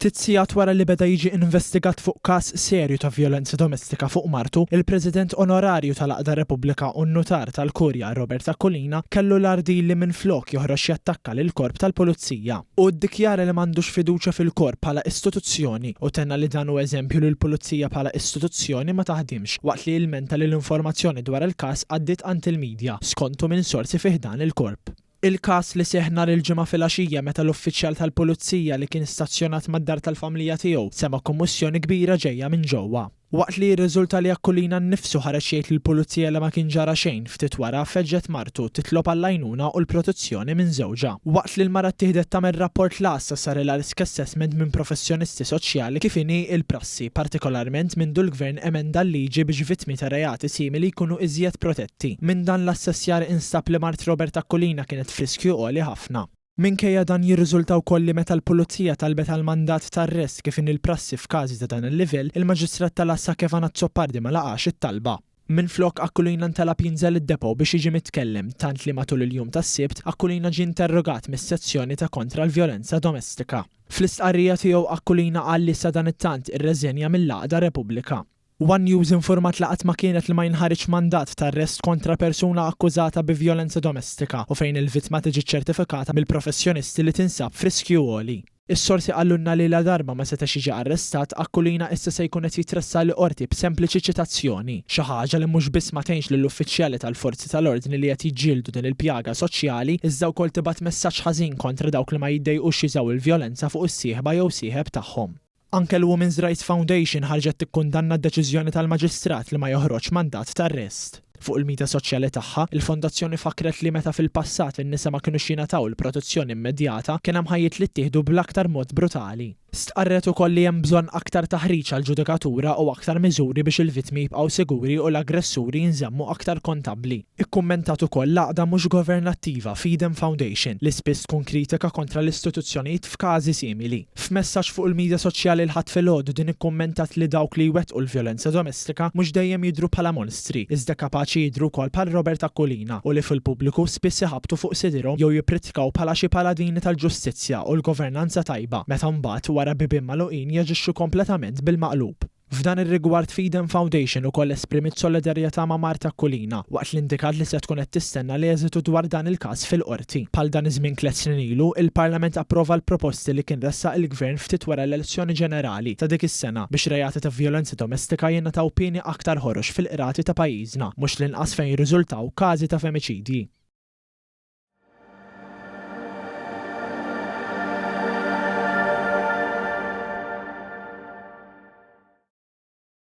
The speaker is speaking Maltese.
Ftit sigħat wara li beda jiġi investigat fuq każ serju ta' vjolenza domestika fuq martu, il-President Onorarju tal-Għaqda Repubblika u n-Nutar tal-Kurja Robert Aquilina kellu l-ardi li minflok joħroġ jattakka lill-Korp tal-Pulizija. Hu ddikjara li m'għandux fiduċja fil-Korp bħala istituzzjoni u tenna li dan hu eżempju li l-Pulizija bħala istituzzjoni ma taħdimx waqt li ilmenta li l-informazzjoni dwar il-każ għaddiet għand il-media, skontu minn sorsi fi ħdan il-Korp. Il-każ li seħħ nhar il-Ġimgħa filgħaxija meta l-uffiċjal tal-Pulizija li kien stazzjonat mad-dar tal-familja tiegħu sema' kommossjoni kbira ġejja minn ġewwa. Waqt li jirriżulta li Aquilina nnifsu ħareġ jgħid lill-Pulizija li ma kien ġara xejn, ftit wara feġġet martu titlob għall-għajnuna u l-protezzjoni minn żewġha. Waqt li l-mara ttieħdet tagħmel rapport l-għassa sarilha risk assessment minn professjonisti soċjali kif inhi l-prassi, partikolarment mindu l-Gvern emenda l-liġi biex vittmi ta' reati simili jkunu iżjed protetti. Minn dan l-assessjar instab li mart Robert Aquilina kienet f'riskju għoli ħafna. Minkejja dan jirriżulta wkoll li meta l-Pulizija talbet għal mandat ta' arrest kif inhi l-prassi f'każi ta' dan il-livell, il-Maġistrat tal-Għassa Kevan Azzopardi ma laqax it-talba. Minflok, Aquilina ntalab jinżel id-depot biex jiġi mitkellem, tant li matul il-jum tas-Sibt, Aquilina ġie interrogat mis-Sezzjoni ta' Kontra l-Vjolenza Domestika. Fl-istqarrija tiegħu Aquilina qal li sadanittant irreżenja mill-għaqda Repubblika. One News informat li qatt ma kienet li ma jinħariġx mandat ta' arrest kontra persuna akkużata bi vjolenza domestika u fejn il-vittma tiġi ċċertifikata mill-professjonisti li tinsab f'riskju għoli. Is-sorsi qalulna li ladarba ma setax jiġi arrestat, Aquilina issa se jkun qed jitressaq l-Qorti b'sempliċi ċitazzjoni, xi ħaġa li mhux biss ma tgħinx lill-uffiċjali tal-forzi tal-ordni li qed jiġġieldu din il-pjaga soċjali iżda wkoll tibgħat messaġġ ħażin kontra dawk li ma jiddejqux jużaw il-vjolenza fuq is-sieħba jew sieħeb tagħhom. Anke l-Women's Rights Foundation ħarġet tikkundanna d-deċiżjoni tal-Maġistrat li ma joħroġx mandat ta' arrest. Fuq il-midja soċjali tagħha, il-fondazzjoni fakkret li meta fil-passat in-nisa ma kinux jingħataw il-protezzjoni immedjata, kien hemm ħajjiet li ttieħdu bl-aktar mod brutali. Stqarret ukoll li hemm bżonn aktar taħriġ għall-ġudikatura u aktar miżuri biex il-vittmi jibqgħu siguri u l-aggressuri jinżammu aktar kontabbli. Ikkummentat ukoll l-għaqda mhux governattiva Freedom Foundation li spiss tkun kritika kontra l-istituzzjonijiet f'każi simili. F'messaġġ fuq il-midja soċjali l-Ħadd filgħodu din ikkummentat li dawk li jwettqu l-vjolenza domestika mhux dejjem jidhru bħala monstri iżda kapaċi jidhru wkoll bħal Robert Aquilina u li fil-pubbliku spiss iħabbtu fuq sidirhom jew jippritkaw bħala xi paladini tal-ġustizzja u l-governanza tajba meta mbagħad wara bibien magħluqin jaġixxu kompletament bil-maqlub. F'dan ir-rigward Freedom Foundation ukoll esprimiet solidarjetà ma' mart Aquilina, waqt li indikat li se tkun qed tistenna l-eżitu dwar dan il-każ fil-Qorti. Bħal dan iż-żmien tliet snin ilu, il-Parlament approva l-proposti li kien ressaq il-Gvern ftit wara l-elezzjoni ġenerali ta' dik is-sena biex reati ta' vjolenza domestika jingħataw pieni aktar ħorox fil-qrati ta' pajjiżna, mhux l-inqas fejn jirriżultaw każi ta' femiċidji.